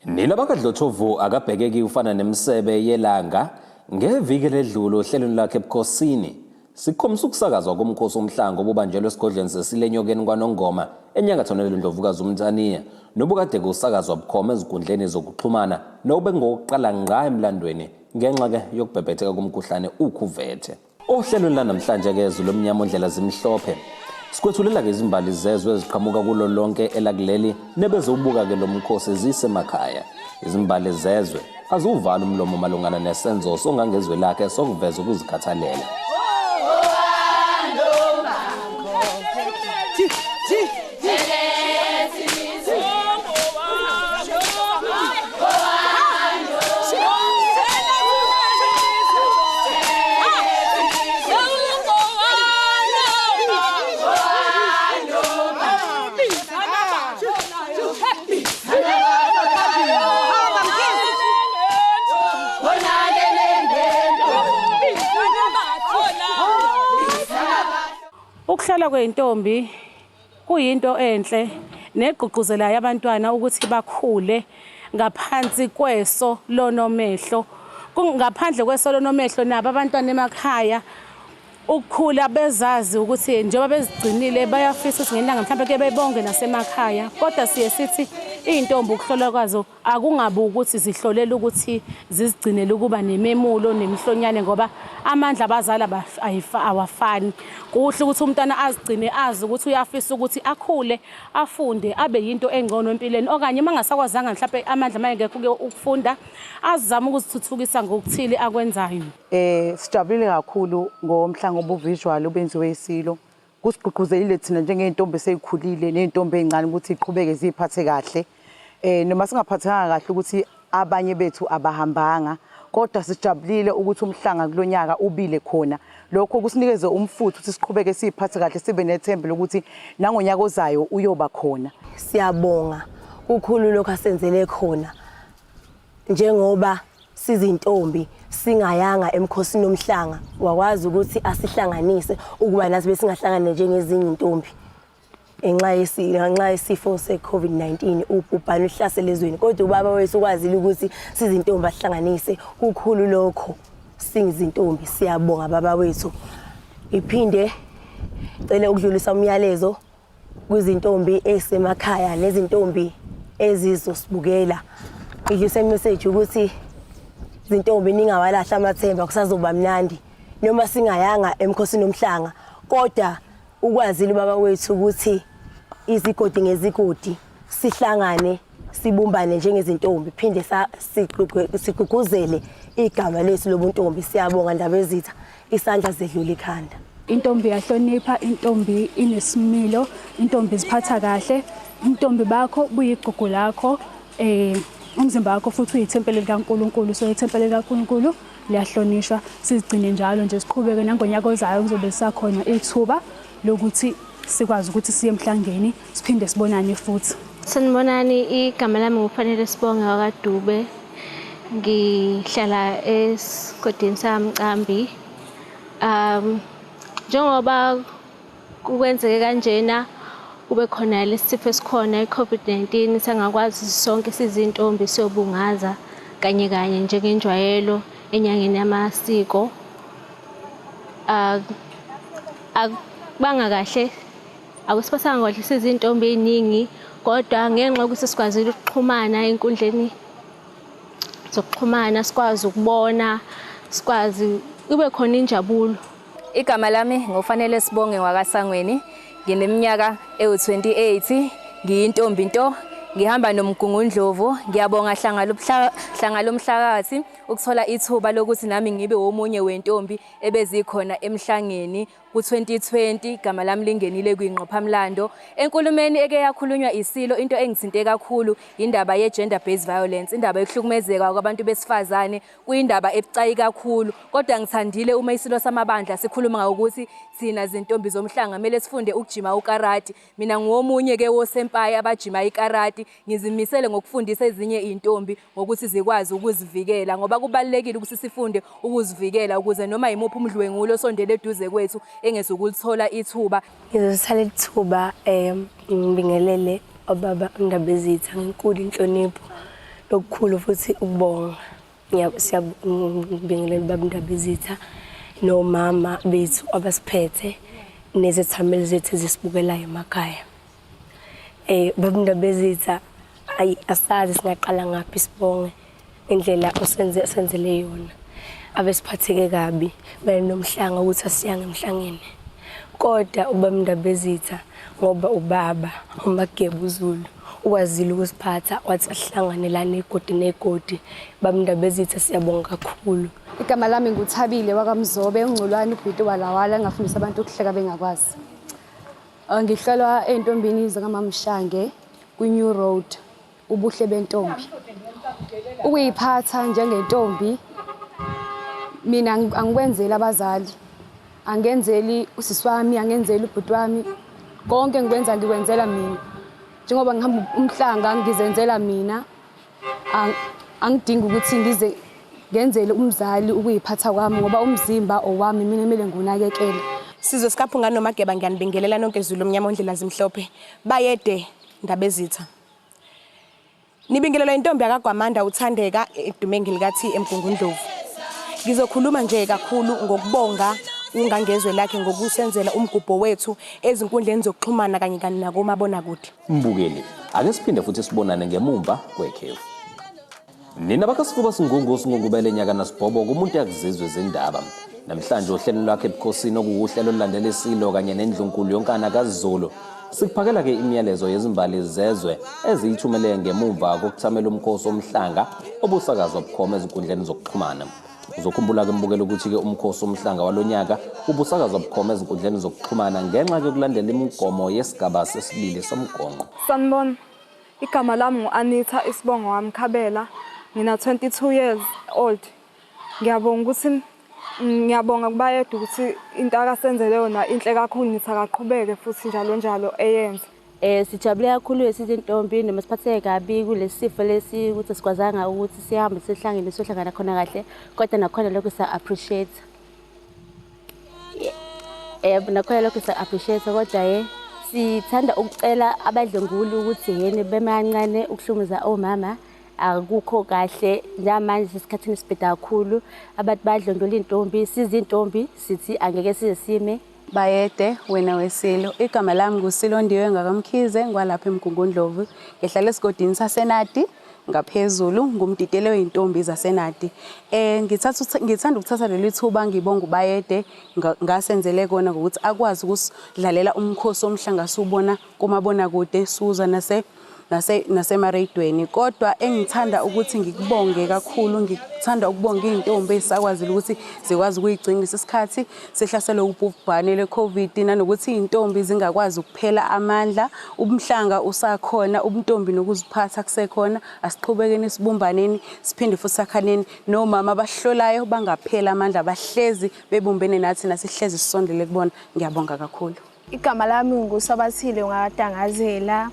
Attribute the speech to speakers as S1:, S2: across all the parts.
S1: Nina bakaDlothovu akabhekeki ufana nemisebe yelanga ngeviki ledlule ohlelweni lakhe ebukhosini. Sikhombisa ukusakazwa komkhosi womhlanga obubanjelwe esigodlweni sesilenyokeni kwaNongoma enyakatho nelendlovukazi uMthaniya nobukade kusakazwa bukhoma ezinkundleni zokuxhumana nobekungokokuqala ngqa emlandweni ngenxa-ke yokubhebhetheka komkhuhlane ukhuvethe. Ohlelweni lanamhlanje ke Zulu Omnyama Ondlela Zimhlophe sikwethulela ke izimbali zezwe eziqhamuka kulo lonke elakuleli nebezobuka ke lo mkhosi zisemakhaya. Izimbali zezwe aziwuvali umlomo malungana nesenzo songangezwe lakhe sokuveza ukuzikhathalela.
S2: Ukuhlala kweyintombi Kuyinto enhle negqugquzelayo abantwana ukuthi bakhule ngaphansi kweso lonomehlo. Ngaphandle kweso lonomehlo nabo abantwana emakhaya ukukhula bezazi ukuthi njengoba bezigcinile bayafisa ukuthi ngelanga mhlawumbe ke bebonge nasemakhaya, kodwa siye sithi iy'ntombi ukuhlolwa kwazo Akungabi ukuthi zihlolela ukuthi zizigcinele ukuba nememulo nemihlonyane ngoba amandla abazali awafani. Kuhle ukuthi umntwana azigcine azi ukuthi uyafisa ukuthi akhule afunde abe yinto engcono empilweni okanye uma engasakwazanga mhlampe amandla uma engekho ukufunda azame ukuzithuthukisa ngokuthile akwenzayo.
S3: Sijabulile kakhulu ngomhlanga obu-visual obenziwe iSilo. Kusigqugquzelile thina njengey'ntombi esey'khulile ney'ntombi ey'ncane ukuthi y'qhubeke ziy'phathe kahle. Noma singaphathekanga kahle ukuthi abanye bethu abahambanga, kodwa sijabulile ukuthi umhlanga kulo nyaka ubile khona. Lokho kusinikeze umfutho ukuthi siqhubeke siy'phathe kahle sibe nethemba lokuthi nangonyaka ozayo uyoba khona.
S4: Siyabonga kukhulu lokhu asenzele khona. Njengoba sizintombi singayanga emkhosini womhlanga wakwazi ukuthi asihlanganise ukuba nathi besingahlangana njengezinye intombi ngenxa yesifo se-COVID-19 ubhubhane uhlasele ezweni, kodwa ubaba wethu ukwazile ukuthi sizintombi asihlanganise. Kukhulu lokho singizintombi, siyabonga baba wethu. Iphinde cele ukudlulisa umyalezo kwizintombi ezisemakhaya nezintombi ezizosibukela, ngidlulise imeseji ukuthi zintombi ningawalahla amathemba, kusazoba mnandi noma singayanga emkhosini womhlanga, kodwa ukwazile ubaba wethu ukuthi izigodi ngezigodi sihlangane sibumbane njengezintombi, phinde sigqugquzele igama lethu lobuntombi. Siyabonga Ndabezitha, isandla sedlula ikhanda.
S5: Intombi iyahlonipha, intombi inesimilo, intombi iziphatha kahle, intombi bakho buyigugu lakho, umzimba wakho futhi uyithempeli likaNkulunkulu, so ithempeli likaNkulunkulu liyahlonishwa. Sizigcine njalo nje siqhubeke nangonyaka ozayo kuzobe lisakhona ithuba lokuthi sikwazi ukuthi siye emhlangeni siphinde sibonane futhi.
S6: Sanibonani, igama lami nguFanele Sibonge wakaDube. Ngihlala esigodini saMcambi. Njengoba kwenzeke kanjena kube khona lesi sifo esikhona i-COVID-19, sangakwazi sonke sizintombi siyobungaza kanye kanye njengenjwayelo enyangeni yamasiko. Akubanga kahle, akusiphathanga kahle sizintombi ey'ningi, kodwa ngenxa yokuthi sikwazile ukuxhumana ey'nkundleni zokuxhumana, sikwazi ukubona, sikwazi kube khona injabulo.
S7: Igama lami nguFanele Sibonge wakaSangweni, ngineminyaka ewu-28, ngiyintombi nto, ngihamba noMgungundlovu. Ngiyabonga Hlanga Lomhlakathi ukuthola ithuba lokuthi nami ngibe womunye wentombi ebezikhona emhlangeni ku-2020. Igama lami lingenile kwingqophamlando. Enkulumeni eke yakhulunywa iSilo, into engithinte kakhulu indaba ye-gender based violence, indaba yokuhlukumezeka kwabantu besifazane, kuyindaba ebucayi kakhulu. Kodwa ngithandile uma iSilo samabandla sikhuluma ngokuthi thina zintombi zomhlanga kumele sifunde ukujima ukarati. Mina ngiwomunye ke wosempayi abajima ikarati, ngizimisele ngokufundisa ezinye iy'ntombi ngokuthi zikwazi ukuzivikela, ngoba kubalulekile ukuthi sifunde ukuzivikela ukuze noma yimuphi umdlwengulo osondele eduze kwethu engezukulithola ithuba.
S4: Ngizothatha leli thuba ngibingelele obaba uNdabezitha ngenkulu inhlonipho. Lokukhulu futhi ukubonga. Siyabingelela baba Ndabezitha nomama bethu abasiphethe nezethameli zethu ezisibukelayo emakhaya. Baba Ndabezitha, ayi asazi singaqala ngaphi sibonge indlela osenze senzele yona. Abesiphatheke kabi nomhlanga ukuthi asiyange emhlangeni. Kodwa ubaba Ndabezitha ngoba ubaba uMageba uZulu ukwazile ukusiphatha wathi asihlangane la negodi negodi. Baba Ndabezitha, siyabonga kakhulu.
S8: Igama lami nguThabile wakaMzobe, uNgcolwane ubhiti walawala, ngafundisa abantu ukuhleka bengakwazi. Ngihlolwa ey'ntombini zakaMamshange kwi-New Road, ubuhle bentombi. Ukuyiphatha njengentombi, mina angikwenzeli abazali, angenzeli usisi wami, angenzeli ubhuti wami, konke engikwenza ngikwenzela mina. Njengoba ngihamba umhlanga ngizenzela mina, angidingi ukuthi ngize ngenzele umzali ukuyiphatha kwami ngoba umzimba owami, mina kumele ngiwunakekele.
S9: Sizwe sikaPhungane noMageba, ngiyanibingelela nonke Zulu omnyama ondlela zimhlophe. Bayede Ndabezitha. Nibingelelwa intombi yakwaGwamanda uThandeka edume ngelikathi eMgungundlovu. Ngizokhuluma nje kakhulu ngokubonga ungangezwe lakhe ngokusenzela umgubho wethu ezinkundleni zokuxhumana kanye kanye nakomabonakude.
S1: Mbukeli, ake siphinde futhi sibonane ngemumva kwekhefu. Nina bakasifuba singungu singungubele nyaka nasibhobo kumuntu yakuzizwe izindaba. Namhlanje ohlelo lwakhe ebukhosini okuwuhlelo olulandela isilo kanye nendlunkulu yonkana kaZulu. Sikuphakela ke imiyalezo yezimbali zezwe eziyithumele ngemumva kokuthamela umkhosi womhlanga obusakazwa bukhoma ezinkundleni zokuxhumana. Uzokhumbula ke mbukelo ukuthi ke umkhosi womhlanga walonyaka ubusakazwa bukhoma ezinkundleni zokuxhumana ngenxa yokulandela imigomo yesigaba sesibili somgonqo.
S10: Sanibona. Igama lami ngu-Anita, isibongo wami Khabela. Ngina 22 years old. Ngiyabonga ukuthi ngiyabonga kubayede ukuthi into akasenzele yona inhle kakhulu, ngithi akaqhubeke futhi njalo njalo eyenze.
S6: Sijabule kakhulu esizintombi noma siphatheke kabi kulesi sifo lesi ukuthi sikwazanga ukuthi sihambe sihlangene siyohlangana khona kahle, kodwa nakhona lokho sa appreciate. Nakhona lokho sa appreciate, kodwa sithanda ukucela abadlwenguli ukuthi yena bemancane ukuhlukumeza omama akukho kahle. Njengamanje sesikhathini esibheda kakhulu, abantu badlwengula intombi, sizintombi sithi angeke size sime.
S11: Bayede wena wesilo, igama lami nguSilondiwe ngakaMkhize, ngwalapha eMgungundlovu, ngihlala esigodini saseNadi ngaphezulu, ngumdidele wey'ntombi zaseNadi. Ngithanda ukuthatha leli thuba ngibonga uBayede ngasenzele kona ngokuthi akwazi ukusidlalela umkhosi womhlanga siwubona kumabonakude, siwuzwa nasemareyidweni. Kodwa engithanda ukuthi ngikubonge kakhulu, ngithanda ukubonga iy'ntombi ey'sakwazile ukuthi zikwazi ukuyigcina lesi sikhathi sihlaselwe ubhubhane le-COVID, nanokuthi iy'ntombi zingakwazi ukuphela amandla, umhlanga usakhona, ubuntombi nokuziphatha kusekhona. Asiqhubekeni sibumbaneni, siphinde futhi sakhaneni, nomama abahlolayo bangaphela amandla, bahlezi bebumbene nathi, nasihlezi sisondele kubona. Ngiyabonga kakhulu.
S12: Igama lami nguSabathile ngakadangazela.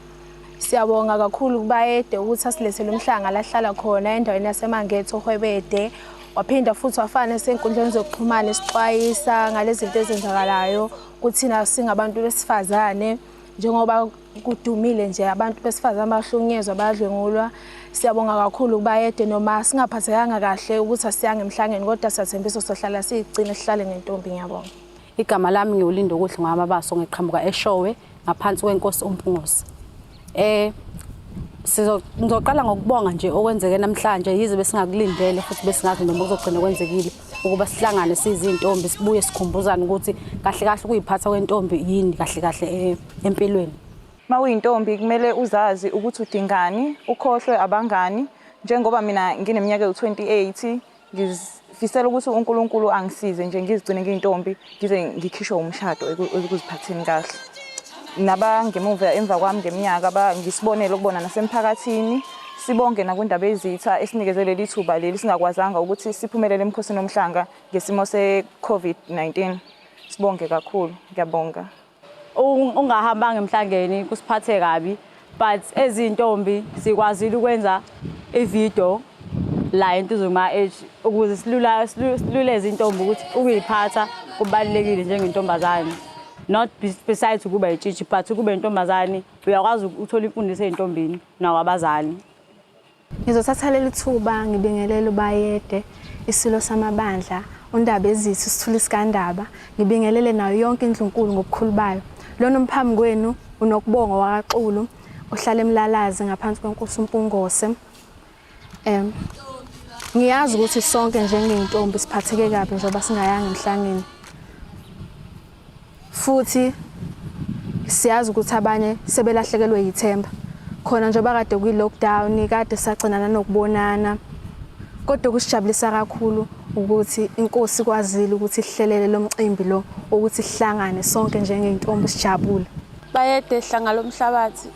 S12: Siyabonga kakhulu kubayede ukuthi asilethele umhlanga lahlala khona endaweni yaseMangethe oHwebede. Waphinda futhi wafana esenkundleni zokuxhumana esixwayisa ngalezi zinto ezenzakalayo kuthina singabantu besifazane, njengoba kudumile nje abantu besifazane bahlukunyezwa bayadlwengulwa. Siyabonga kakhulu kubayede, noma singaphathekanga kahle ukuthi asiyange emhlangeni, kodwa siyathembisa sohlala siyigcine sihlale nentombi. Ngiyabonga.
S2: Igama lami ngiwuLindokuhle ngamabaso, ngiqhamuka eShowe ngaphansi kwenkosi uMpungose. Ngizoqala ngokubonga nje okwenzeke namhlanje, yize besingakulindele futhi besingazi noma kuzogcina kwenzekile ukuba sihlangane sizintombi sibuye sikhumbuzane ukuthi kahle kahle ukuyiphatha kwentombi yini kahle kahle empilweni.
S13: Uma uyintombi kumele uzazi ukuthi udingani, ukhohlwe abangani. Njengoba mina ngineminyaka ewu-28, ngifisela ukuthi uNkulunkulu angisize nje ngizigcine ngiyintombi ngize ngikhishwe umshado ekuziphatheni kahle. Nabangemuva emva kwami ngeminyaka ngisibonele ukubona nasemphakathini. Sibonge nakwindaba ezitha esinikeze leli thuba leli singakwazanga ukuthi siphumelele emkhosini womhlanga ngesimo se-COVID-19. Sibonge kakhulu, ngiyabonga.
S14: Ungahambanga emhlangeni kusiphathe kabi, but ezintombi sikwazile ukwenza ivideo la eNtuzuma H ukuze siluleze intombi ukuthi ukuyiphatha kubalulekile njengentombazane. Not besides ukuba itshitshi, but ukuba intombazane uyakwazi ukuthola imfundiso ey'ntombini nakwabazali.
S12: Ngizothatha leli thuba ngibingelele uBayede, isilo samabandla, uNdabezitha, isithuli sikaNdaba, ngibingelele nayo yonke indlunkulu ngobukhulu bayo. Lona umphambi kwenu uNokubonga wakaXulu ohlala eMlalazi ngaphansi kwenkosi uMpungose. Ngiyazi ukuthi sonke njengey'ntombi siphatheke kabi njengoba singayanga emhlangeni. Futhi siyazi ukuthi abanye sebelahlekelwe yithemba. Khona njengoba kade kwi-lockdown, kade sagcina nanokubonana. Kodwa okusijabulisa kakhulu ukuthi inkosi ikwazile ukuthi ihlelele lo mcimbi lo ukuthi sihlangane sonke njengey'ntombi sijabule.
S11: Bayede Hlanga lomhlabathi.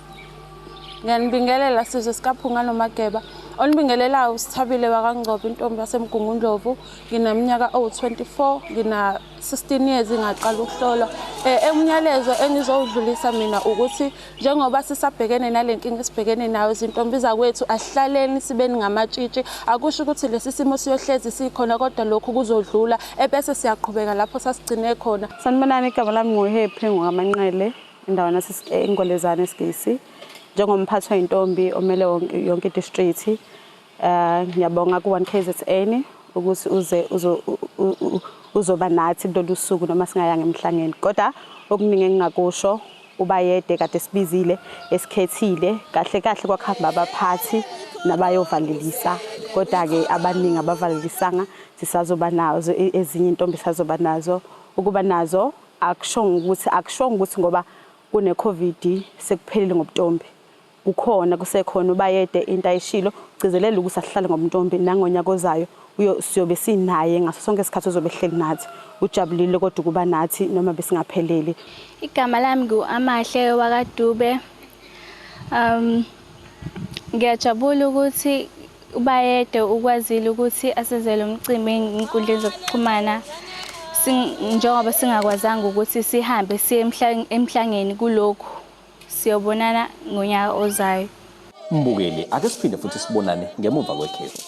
S11: Ngiyanibingelela sizwe sikaPhunga noMageba. Onibingelelayo uSithabile wakaNgcobo, intombi yaseMgungundlovu. Ngineminyaka ewu-24, ngina 16 years ngaqala ukuhlolwa. Umyalezo engizowudlulisa mina ukuthi njengoba sisabhekene nale nkinga esibhekene nayo, izintombi zakwethu, asihlaleni sibeni ngamatshitshi. Akusho ukuthi lesi simo siyohlezi sikhona, kodwa lokhu kuzodlula ebese siyaqhubeka lapho sasigcine khona.
S15: Sanibonani, igama lami nguHappy ngwakaManqele, endaweni eNgwelezane eSigisi. Njengomphathi wey'ntombi omele yonke i-district, ngiyabonga ku-1 KZN ukuthi uze uzoba nathi kulolu suku noma singayanga emhlangeni. Kodwa okuningi engingakusho, uBayede kade sibizile esikhethile kahle kahle, kwakuhamba abaphathi nabayovalelisa, kodwa-ke abaningi abavalelisanga. Sisazoba nazo ezinye intombi, sazoba nazo ukuba nazo. Akushongo ukuthi ngoba kune-COVID sekuphelile ngobuntombi. Kukhona, kusekhona. UBayede into ayishilo ugcizelela ukuthi asihlale ngobuntombi, nangonyaka ozayo siyobe sinaye ngaso sonke isikhathi, uzobe ehleli nathi, ujabulile kodwa ukuba nathi noma besingapheleli.
S16: Igama lami ngu-Amahle wakaDube. Ngiyajabula ukuthi uBayede ukwazile ukuthi asenzele umcimbi ey'nkundleni zokuxhumana, njengoba singakwazanga ukuthi sihambe siye emhlangeni kulokhu. Siyobonana ngonyaka ozayo.
S1: Mbukeli, ake siphinde futhi sibonane ngemuva kwekhefu.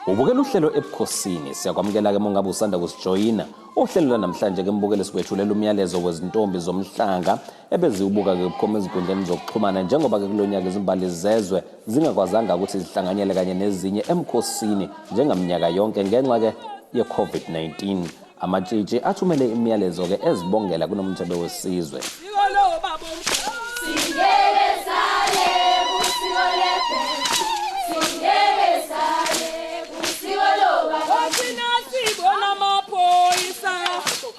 S1: Ubukela uhlelo Ebukhosini. Siyakwamukela-ke uma ngabe usanda kusijoyina. Uhlelo lwanamhlanje-ke mbukeli sikwethulela umyalezo wezintombi zomhlanga ebeziwubuka-ke bukhoma ezinkundleni zokuxhumana, njengoba-ke kulo nyaka izimbali zezwe zingakwazanga ukuthi zihlanganyele kanye nezinye emkhosini njengaminyaka yonke ngenxa-ke ye-COVID-19. Amatshitshi athumele imiyalezo-ke ezibongela kuNomthebe wesizwe.
S17: Singeke sale kusiko lebheshu, singeke sale kusiko lobaba.
S18: Thina sibona amaphoyisa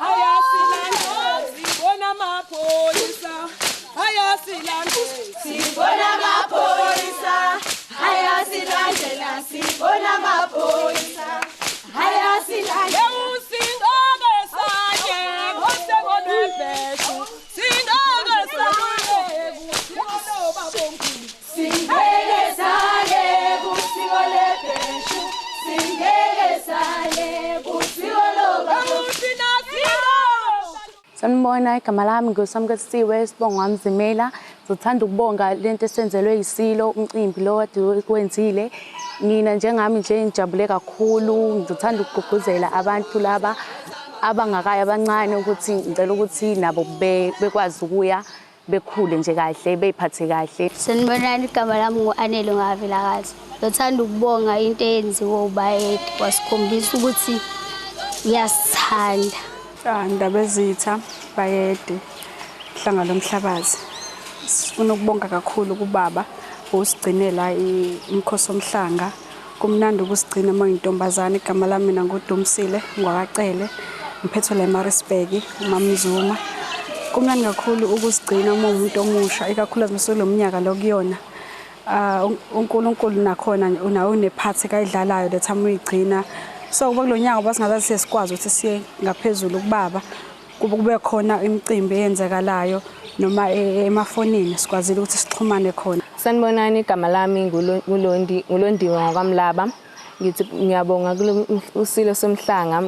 S18: ayasilandela, sibona amaphoyisa ayasilandela.
S17: Sibona amaphoyisa ayasilandela, sibona amaphoyisa ayasilandela.
S18: Singeke saye ngosiko lwebheshu, singeke saye kusiko lobabomkhulu.
S17: Singeke sale kusiko lebheshu, singeke sale kusiko lobaba.
S18: Thina sibona.
S15: Sanibona, igama lami nguSamkesiwe, isibongo wami. Ngizothanda ukubonga lento esenzelwe isilo, umcimbi lo kade wenzile. Mina njengami nje ngijabule kakhulu. Ngizothanda ukugqugquzela abantu laba abangakayi abancane ukuthi ngicela ukuthi nabo bekwazi ukuya, bekhule nje kahle, beyiphathe kahle.
S16: Sanibonani, igama lami ngu-Anele Ngavilakazi. Ngizothanda ukubonga into eyenziwe uBayede, wasikhombisa ukuthi uyasithanda.
S5: Ah, Ndabezitha, Bayede, Hlanga lomhlabathi. Sifuna ukubonga kakhulu kubaba usigcinela umkhosi omhlanga. Kumnandi ukusigcina uma uyintombazane. Igama lami mina nguDumsile ngwakacele, ngiphethwe la eMaritzburg, uMamZuma. Kumnandi kakhulu ukusigcina uma uwumuntu omusha, ikakhulukazi mase mnyaka lo kuyona. Ah, uNkulunkulu nakhona unawo unephathi kayidlalayo le time uyigcina. So kuba kulo nyaka ngoba singazazi siye sikwazi ukuthi siye ngaphezulu kubaba, kube khona imicimbi eyenzekalayo noma emafonini sikwazile ukuthi sixhumane khona.
S7: Sanibonani, igama lami nguLondi, nguLondiwe ngwaKwaMlaba. Ngithi ngiyabonga kulo usilo somhlanga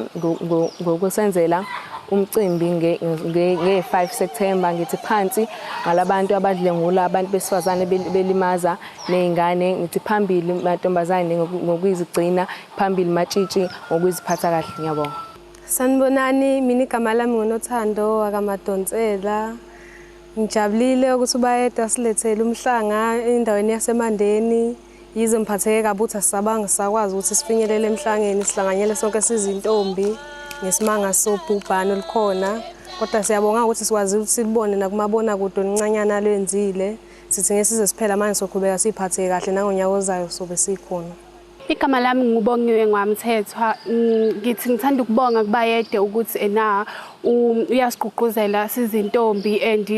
S7: ngokusenzela umcimbi nge-5 September. Ngithi phansi ngalabantu abadlwengula abantu besifazane, belimaza ney'ngane. Ngithi phambili mantombazane ngokuzigcina, phambili matshitshi ngokuziphatha kahle. Ngiyabonga.
S19: Sanibonani, mina igama lami nguNothando wakaMadonsela. Ngijabulile ukuthi uBayede asilethele umhlanga endaweni yaseMandeni. Yize ngiphatheke kabi ukuthi asisabange sakwazi ukuthi sifinyelele emhlangeni sihlanganyele sonke sizintombi ngesimanga sobhubhane olukhona, kodwa siyabonga ukuthi sikwazi ukuthi silibone nakumabonakude oluncanyana lwenzile. Sithi ngesize siphela manje soqhubeka siphatheke kahle nangonyaka ozayo sobe sikhona.
S5: Igama lami nguBongiwe Ngwamthethwa. Ngithi ngithanda ukubonga kuBayede ukuthi ena uyasigqugquzela sizintombi and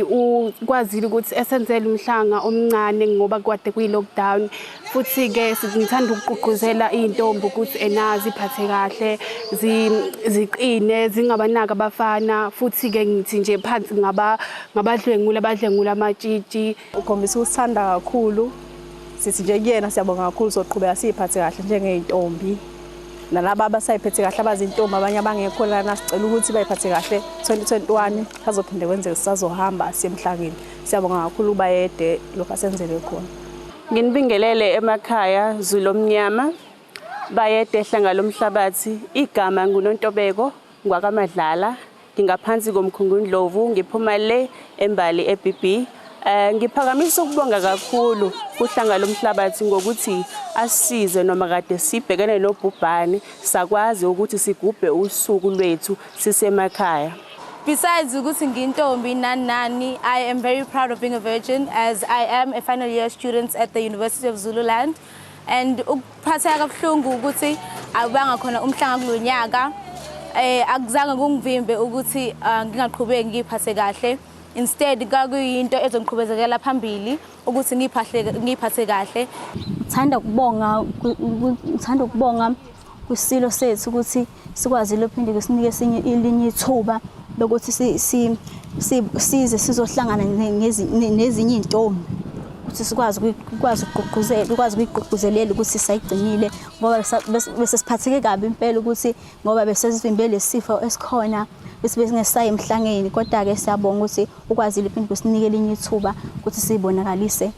S5: ukwazile ukuthi esenzele umhlanga omncane ngoba kwade kuyi-lockdown. Futhi-ke ngithanda ukugqugquzela iy'ntombi ukuthi ena ziphathe kahle, ziqine, zingabanaki abafana. Futhi-ke ngithi nje phansi ngabadlwengula abadlwengula amatshitshi.
S20: Ukhombisa ukusithanda kakhulu. Sithi nje kuyena siyabonga kakhulu, soqhubeka siyiphathe kahle njengey'ntombi. Nalaba abasayiphethe kahle abazintombi abanye abangekho lana sicela ukuthi bayiphathe kahle 2021 sazophinde kwenzeke sisazohamba siye emhlangeni. Siyabonga kakhulu uBayede lokhu asenzele khona.
S11: Nginibingelele emakhaya Zulu omnyama, Bayede Hlanga lomhlabathi. Igama nguNontobeko ngwakaMadlala, ngingaphansi koMkhungundlovu, ngiphuma le eMbali eBB. Ngiphakamisa ukubonga kakhulu kuHlanga lomhlabathi ngokuthi asisize noma kade sibhekene nobhubhane sakwazi ukuthi sigubhe usuku lwethu sisemakhaya.
S12: Besides ukuthi ngiyintombi nani nani, I am very proud of being a virgin as I am a final year student at the University of Zululand. And ukuphatheka kabuhlungu ukuthi akubanga khona umhlanga kulo nyaka, akuzange kungivimbe ukuthi ngingaqhubeki ngiyiphathe kahle. Instead kwakuyinto ezongiqhubezekela phambili ukuthi ngiyiphathe kahle.
S6: Ngithanda ukubonga kwisilo sethu ukuthi sikwazile uphinde kusinike esinye elinye ithuba lokuthi size sizohlangana nezinye iy'ntombi ukuthi sikwazi ukuyigqugquzelela ukuthi sayigcinile, ngoba bese siphatheke kabi impela ukuthi ngoba bese sivimbe lesifo esikhona bese besingesayi emhlangeni. Kodwa-ke siyabonga ukuthi ukwazile uphinde kusinike elinye ithuba ukuthi siyibonakalise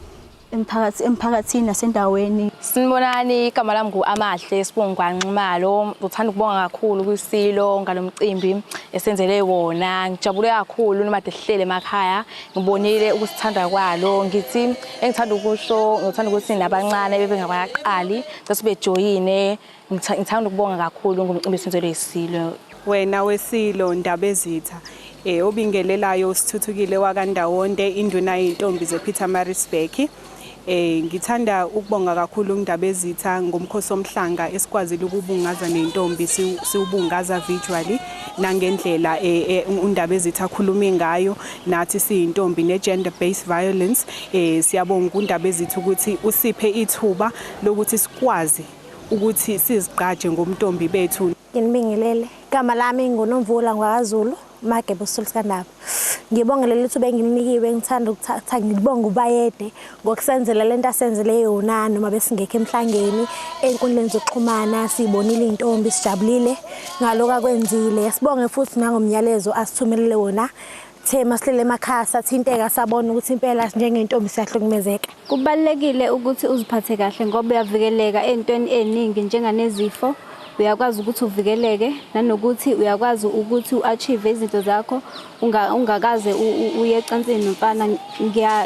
S6: emphakathini nasendaweni.
S7: Sinibonani, igama lami ngu-Amahle Sibongwa Nxumalo. Ngithanda ukubonga kakhulu kwisilo ngalomcimbi esenzele wona. Ngijabule kakhulu noma kade sihlele emakhaya, ngibonile ukusithanda kwalo. Ngithi engithanda ukusho, ngithanda ukuthi nabancane bebengabaqali sesibejoyine. Ngithanda ukubonga kakhulu ngomcimbi esenzelwe isilo.
S11: Wena wesilo Ndabezitha, obingelelayo usithuthukile wakaNdawonde, induna yey'ntombi zePietermaritzburg. Ngithanda ukubonga kakhulu uNdabezitha ngomkhosi omhlanga esikwazile ukubungaza nentombi, siwubungaza visually nangendlela uNdabezitha akhulume ngayo nathi siyintombi ne-gender based violence. Siyabonga uNdabezitha ukuthi usiphe ithuba lokuthi sikwazi ukuthi sizigqaje ngomntombi bethu.
S21: Nginibingelele, igama lami nguNomvula ngwakaZulu, Magebe uSulisikandaba. Ngibonge leli thuba engilinikiwe, ngithanda ukuthatha ngibonge uBayede ngokusenzela lento asenzele yona noma besingekho emhlangeni ey'nkundleni zokuxhumana siyibonile iy'ntombi sijabulile ngalokhu akwenzile. Sibonge futhi nangomyalezo asithumelele wona. Thema sihlele emakhaya sathinteka sabona ukuthi impela njengentombi siyahlukumezeka.
S16: Kubalulekile ukuthi uziphathe kahle ngoba uyavikeleka ey'ntweni ey'ningi njenganezifo. Uyakwazi ukuthi uvikeleke nanokuthi uyakwazi ukuthi u-achieve izinto zakho ungakaze uye ecansini nomfana.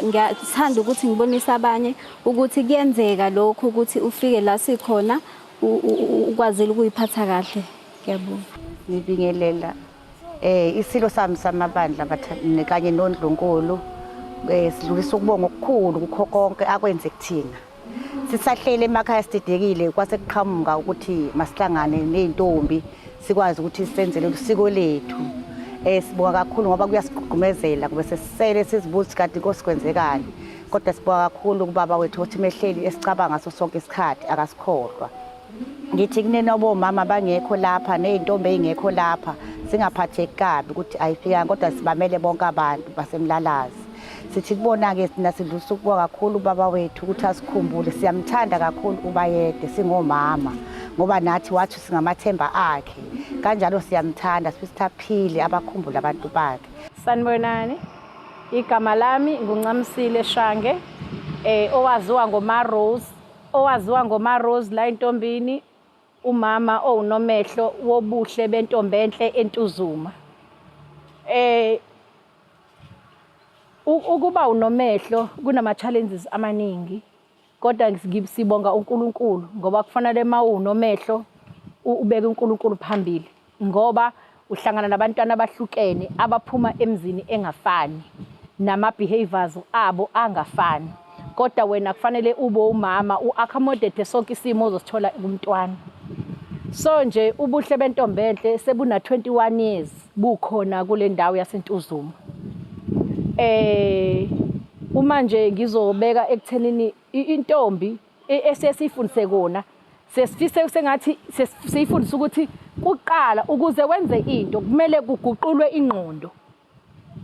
S16: Ngiyathanda ukuthi ngibonise abanye ukuthi kuyenzeka lokhu ukuthi ufike la sikhona ukwazile ukuyiphatha kahle. Ngiyabonga.
S22: Ngibingelela isilo sami samabandla kanye noNdlunkulu. Sidlulisa ukubonga okukhulu kukho konke akwenze kuthina. Sisahlele emakhaya sididekile kwase kuqhamuka ukuthi masihlangane ney'ntombi sikwazi ukuthi senzele usiko lethu. Sibonga kakhulu ngoba kuyasigqugqumezela kube sesisele sizibuza ukuthi kanti inkosi kwenzekani. Kodwa sibonga kakhulu kubaba wethu ukuthi mehleli esicabanga ngaso sonke isikhathi akasikhohlwa. Ngithi kunina bomama abangekho lapha ney'ntombi ey'ngekho lapha singaphatheki kabi ukuthi ayifikanga, kodwa sibamele bonke abantu baseMlalazi. Sithi kubona-ke thina sidlulisa ukubonga kakhulu ubaba wethu ukuthi asikhumbule. Siyamthanda kakhulu uBayede singomama ngoba nathi wathi singamathemba akhe, kanjalo siyamthanda, sifisa ukuthi aphile abakhumbule abantu bakhe.
S2: Sanibonani, igama lami nguNcamisile Shange, owaziwa ngoMarose, owaziwa ngoMarose la entombini, umama owunomehlo wobuhle bentombi enhle eNtuzuma. Ukuba unomehlo kunama challenges amaningi. Kodwa sibonga uNkulunkulu ngoba kufanele mawunomehlo ubeke uNkulunkulu phambili, ngoba uhlangana nabantwana abahlukene abaphuma emzini engafani nama-behaviors abo angafani, kodwa wena kufanele ube umama u-accommodate sonke isimo ozosithola kumntwana. So nje ubuhle bentombi enhle sebuna 21 years bukhona kule ndawo yaseNtuzuma. Uma nje ngizobeka ekuthenini intombi esesifundise kona, sesifise sengathi siyifundisa ukuthi kuqala ukuze wenze into kumele kuguqulwe ingqondo.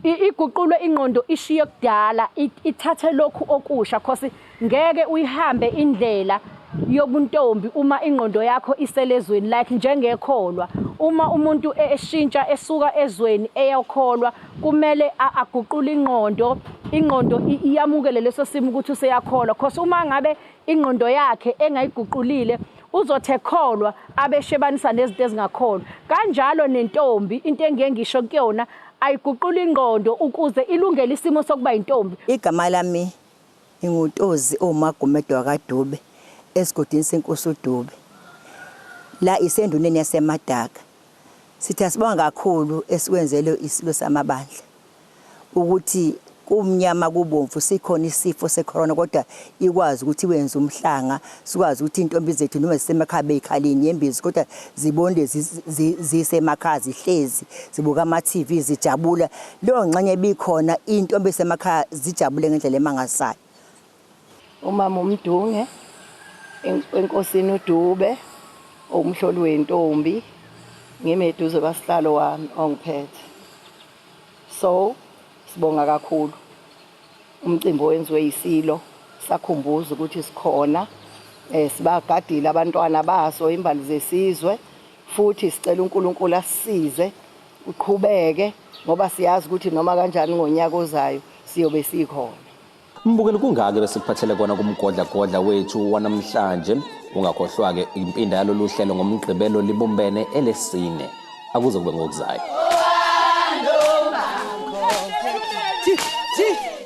S2: Iguqulwe ingqondo ishiye kudala, ithathe lokhu okusha, cause ngeke uyihambe indlela yobuntombi uma ingqondo yakho iselezweni, like njengekholwa. Uma umuntu eshintsha esuka ezweni eyokholwa, kumele aguqule ingqondo, ingqondo iyamukele leso simo ukuthi useyakholwa, cause uma ngabe ingqondo yakhe engayiguqulile uzothe kholwa abeshebanisa nezinto ezingakholwa. Kanjalo nentombi, into engiye ngisho kuyona, ayiguqula ingqondo ukuze ilungele isimo sokuba intombi.
S3: Igama lami inguNtozi oMagumede wakaDube esigodini senkosi uDube, la isenduneni yaseMadaka. Sithi asibonga kakhulu esikwenzele isilo samabandla ukuthi kumnyama kubomvu sikhona isifo secorona, kodwa ikwazi ukuthi wenze umhlanga, sikwazi ukuthi intombi zethu noma zisemakhaya beyikhala inyembezi, kodwa zibonde zisemakhaya zihlezi zibuka ama-TV zijabula. Leyo ngxenye ebikhona intombi esemakhaya zijabule ngendlela emangasayo.
S4: Umama uMdunge enkosini uDube umhloli wentombi, ngime eduze kwasihlalo wami ongiphethe. So sibonga kakhulu umcimbi owenziwe yisilo, sakhumbuza ukuthi sikhona, sibagadile abantwana baso imbali zesizwe, futhi sicela uNkulunkulu asisize uqhubeke, ngoba siyazi ukuthi noma kanjani ngonyaka ozayo siyobe sikhona.
S1: Mbukeli, kungake besikuphathele kona kumgodla-godla wethu wanamhlanje. Ungakhohlwa-ke impinda yalolu hlelo ngoMgqibelo libumbene elesine. Akuze kube ngokuzayo.
S17: Thi, thi.